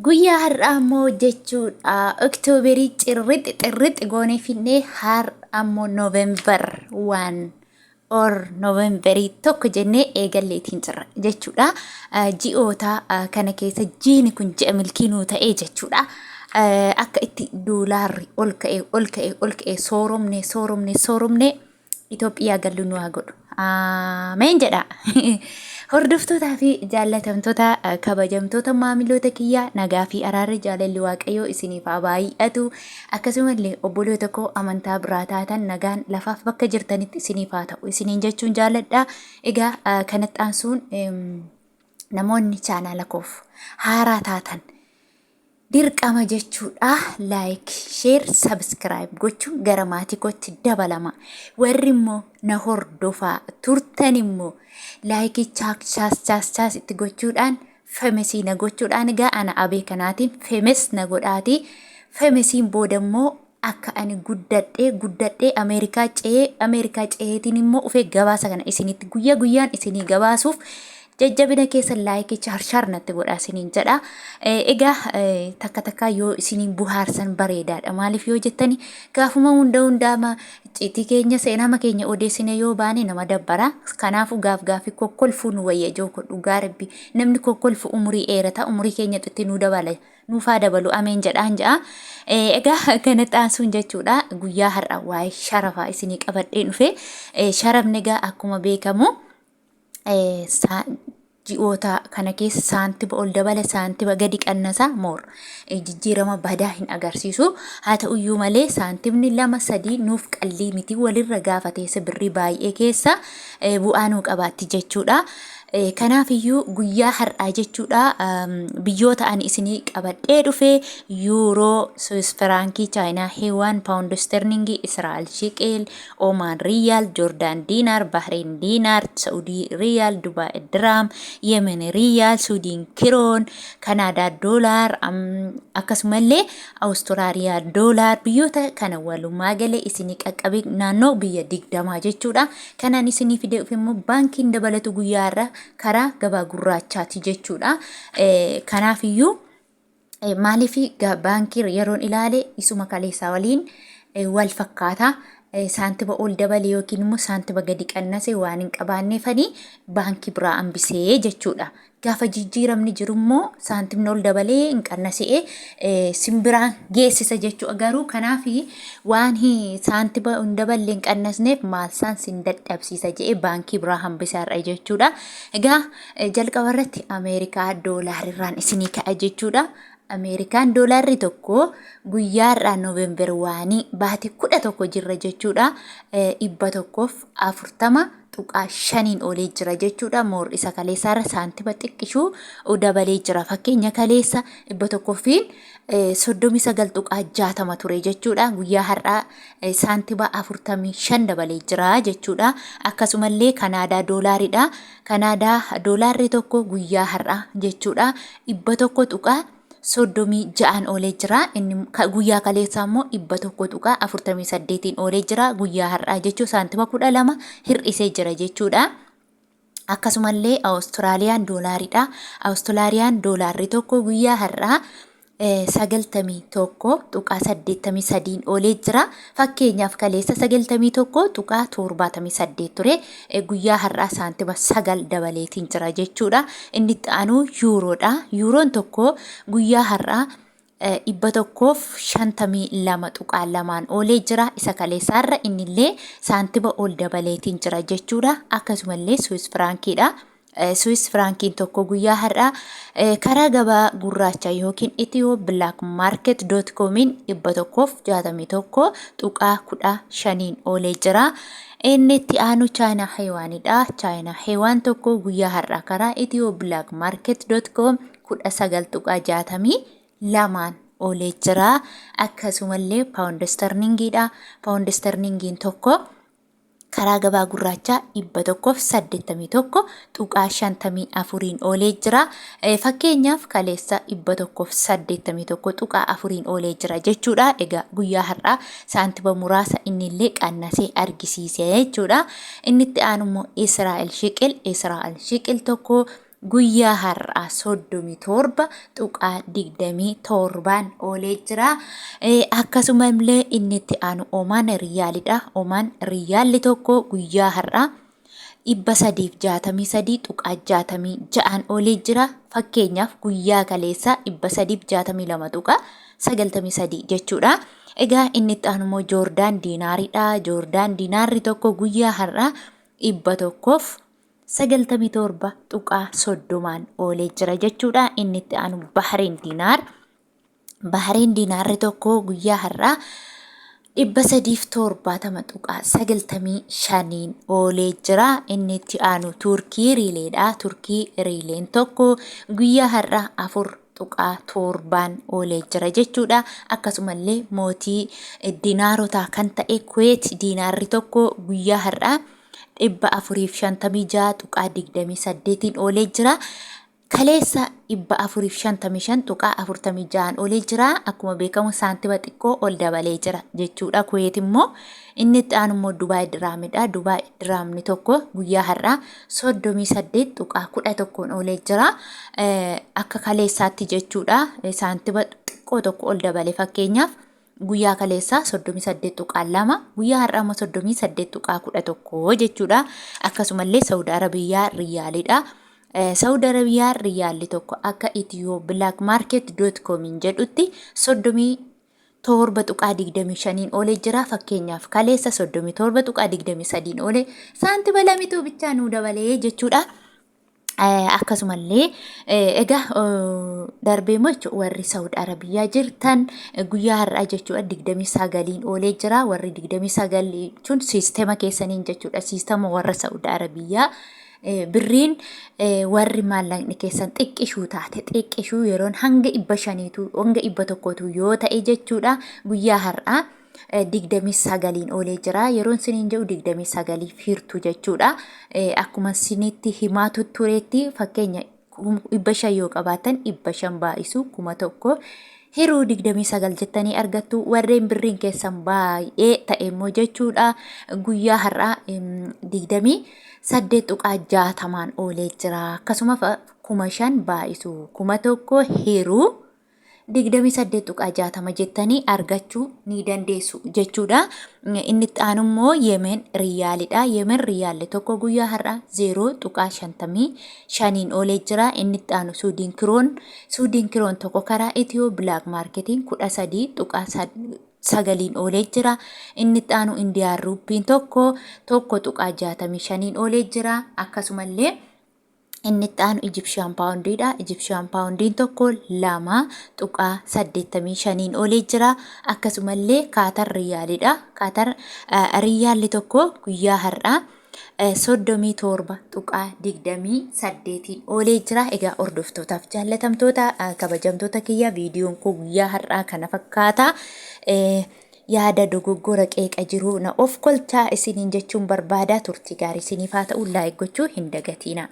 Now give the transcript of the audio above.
Guyyaa har'aa immoo jechuudha Oktooberii cirrixi xirrixi goonee finnee har'a immoo November 1 or Novemberii 1 jennee eegalleetiin jirra jechuudha. Ji'oota kana keessa jiini kun ji'a milkii nuu ta'ee jechuudha. Akka itti doolaarri ol ka'e ol ka'e ol ka'e sooromne sooromne sooromne Itoophiyaa gallu nu haa godhu. Ameen jedha. Hordoftootaa fi jaallatamtoota kabajamtoota maamiloota kiyyaa nagaa fi araarri jaalalli Waaqayyoo isiniif haa baay'atu. Akkasumallee obboloota koo amantaa biraa taatan nagaan lafaaf bakka jirtanitti isiniif haa ta'u isiniin jechuun jaalladha. Egaa kanatti aansuun namoonni chaanaala koof haaraa taatan Dirqama jechuudha like share subscribe gochuun gara maatii kootti dabalama. Warri immoo na hordofaa turtan immoo like chaas chaas chaas chaas itti gochuudhaan femesii na gochuudhaan egaa ana abee kanaatiin femes na godhaati. Femesiin booda immoo akka ani guddadhee guddadhee Ameerikaa ce'ee Ameerikaa ce'eetiin immoo ufee gabaasa kana isinitti guyyaa guyyaan isinii gabaasuuf jajjabina keessan laayikii shaar natti godhaa isiniin jedha. Egaa takka takkaa yoo isiniin buhaarsan bareedaadha. Maaliif yoo jettani gaafuma hunda hundaama icciitii keenya seenama keenya odeessine yoo baane nama dabbara. Kanaafuu gaaf gaafii kokkolfuu nu wayya jooko dhugaa rabbi namni kokkolfu umurii dheerata umurii keenya xitti nu dabala. Nuuf haa dabalu ameen jedhaan ja'a. Egaa kanatti aansuun jechuudha guyyaa har'a waa'ee sharafaa isinii qabadhee dhufe. Sharafni egaa akkuma beekamu ji'oota kana keessa saantiba ol dabala saantiba gadi qannasa moor jijjiirama badaa hin agarsiisu. Haa ta'uyyuu malee saantibni lama sadii nuuf qallii miti walirra gaafa teesse birrii baay'ee keessa bu'aa nuu qabaatti jechuudha. Kanaaf iyyuu guyyaa har'aa jechuudha biyyoota ani isinii qabadhee dhufe yuuroo, Swiss firaankii, Chaayinaa Heewaan, Paawundi Isterlingii, Israa'el Shiqeel, Oomaan Riyaal, Joordaan Diinaar, Bahreen Diinaar, Sa'udii Riyaal, Dubaay Diraam, Yemen Riyaal, Suudiin Kiroon, Kanaadaa Doolaar, akkasumallee Awustiraaliyaa Doolaar biyyoota kana walumaa galee isinii qaqqabe naannoo biyya 20 jechuudha. Kan ani isinii fidee dhufe immoo baankiin dabalatu guyyaa har'a karaa gabaa gurraachaati jechuudha. Kanaaf iyyuu maaliif baankii yeroon ilaale isuma kaleessaa waliin wal fakkaata. Saantiba ol dabale yookiin immoo saantiba gadi qannase waan hin qabaanneefani baankii biraa hambisee jechuudha. Gaafa jijjiiramni jiru immoo saantimni ol dabalee hin qannasi'e simbiraan geessisa jechuudha. Garuu kanaaf waan saantima hin daballe hin qannasneef maalsaan sin dadhabsiisa jedhee baankii biraa hambisaarra jechuudha. Egaa jalqaba irratti Ameerikaa doolaarirraan isinii ka'a jechuudha. Ameerikaan doolaarri tokko guyyaarraa Noovember waanii baatii 11 jirra jechuudha. 140.5n oolee jira jechuudha. Moor isa kaleessaarra saantima xiqqishuu dabalee jira. Fakkeenya kaleessa 139.60 ture jechuudha. Guyyaa har'aa saantima 45 dabalee jira jechuudha. Akkasumallee Kanaadaa doolaaridha. Kanaadaa doolaarri tokko guyyaa har'aa jechuudha 100.36n oolee jira. Inni guyyaa kaleessaa immoo 100.48n oolee jira. Guyyaa har'aa jechuun saantima 12 hir'isee jira jechuudha. Akkasumallee Awustiraaliyaan doolaaridha. Awustiraaliyaan doolaarri tokko guyyaa har'aa 91.83n oolee jira. Fakkeenyaaf kaleessa 91.78 ture. Guyyaa har'aa saantima 9 dabaleetiin jira jechuudha. Inni itti aanu yuuroodha. Yuuroon tokko guyyaa har'aa 152.2n oolee jira. Isa kaleessaarra innillee saantima ol dabaleetiin jira jechuudha. Akkasumallee Suwis firaankiidha. Swiss firaankiin tokko guyyaa har'aa karaa gabaa gurraacha yookiin Ethio Black Market dot comiin 161.15n oolee jira. Inni itti aanu Chaayinaa Heewaanidha. Chaayinaa Heewaan tokko guyyaa har'aa karaa Ethio Black Market dot com 19.62n oolee jira. Akkasumallee Paawundi Sterlingiidha. Paawundi Sterlingiin tokko karaa gabaa gurraachaa 181.54n oolee jira. Fakkeenyaaf kaleessa 181.4n oolee jira jechuudha. Egaa guyyaa har'aa saantima muraasa innillee qannasee argisiise jechuudha. Inni itti aanu immoo Israa'el Shiqil. Israa'el Shiqil tokko guyyaa har'aa 37.27n oolee jira. Akkasuma illee inni itti aanu Omaan Riyaalidha. Omaan Riyaalli tokko guyyaa har'aa 363.66n oolee jira. Fakkeenyaaf guyyaa kaleessaa 362.93 jechuudha. Egaa inni itti aanu immoo Joordaan Diinaaridha. Joordaan Diinaarri tokko guyyaa har'aa 197.30n oolee jira jechuudha. Inni itti aanu Bahreen Diinaar. Bahreen Diinaarri tokko guyyaa har'aa 370.95n oolee jira. Inni itti aanu Turkii Riileedha. Turkii Riileen tokko guyyaa har'aa 4.7n oolee jira jechuudha. Akkasumallee mootii dinaarotaa kan ta'e Kuweet diinaarri tokko guyyaa har'aa 456.28n oolee jira. Kaleessa 455.46n oolee jira. Akkuma beekamu saantima xiqqoo ol dabalee jira jechuudha. Kuweet immoo inni itti aanu immoo Dubaay Diraamidha. Dubaay Diraamni tokko guyyaa har'aa 38.11n oolee jira. Akka kaleessaatti jechuudha. Saantima xiqqoo tokko ol dabale fakkeenyaaf guyyaa kaleessaa 38.2 guyyaa har'aa immoo 38.11 jechuudha. Akkasumallee Saudi Arabiyyaa Riyaalidha. Saudi Arabiyaa Riyaalli tokko akka Itiyoo Black Market dot com jedhutti 37.25n oolee jira. Fakkeenyaaf kaleessa 37.23n oolee saantima lamituu bichaa nuu dabalee jechuudha. Akkasumallee egaa darbee immoo jechuudha warri Saawud Arabiyaa jirtan guyyaa har'aa jechuudha 29n oolee jira. Warri 29 jechuun siistema keessaniin jechuudha. Siistema warra Saawud Arabiyaa birriin warri maallaqni keessan xiqqishuu taate xiqqishuu yeroon hanga 500tu hanga 100tu yoo ta'e jechuudha guyyaa har'aa 29n oolee jira. Yeroon siniin jedhu 29f hirtu jechuudha. Akkuma sinitti himaa tuttureetti fakkeenya 500 yoo qabaatan 500 baay'isu 1000 hiruu 29 jettanii argattu. Warreen birriin keessan baay'ee ta'e immoo jechuudha guyyaa har'aa 28.60n oolee jira. Akkasuma 5000 baay'isu 1000 hiruu 28.60 jettanii argachuu ni dandeessu jechuudha. Inni itti aanu immoo Yemen Riyaalidha. Yemen Riyaalli tokko guyyaa har'aa 0.55n oolee jira. Inni itti aanu Suudiin Kiroon. Suudiin Kiroon tokko karaa Itiyoo Bilaak Maarketiin 13.9n oolee jira. Inni itti aanu Indiyaan Ruuppiin tokko 1.65n oolee jira. Akkasumallee Inni itti aanu Ijipshiyaan paawundiidha. Ijipshiyaan paawundiin tokko 2.85n olee jira. Akkasumallee Kaatar Riyaalidha. Kaatar Riyaalli tokko guyyaa har'aa 37.28n oolee jira. Egaa hordoftootaaf jaallatamtoota kabajamtoota kiyya viidiyoon koo guyyaa har'aa kana fakkaata. Yaada dogoggora qeeqa jiru na of kolchaa isiniin jechuun barbaada. Turtii gaarii isiniif haa ta'u. Laayik gochuu hin dagatiina.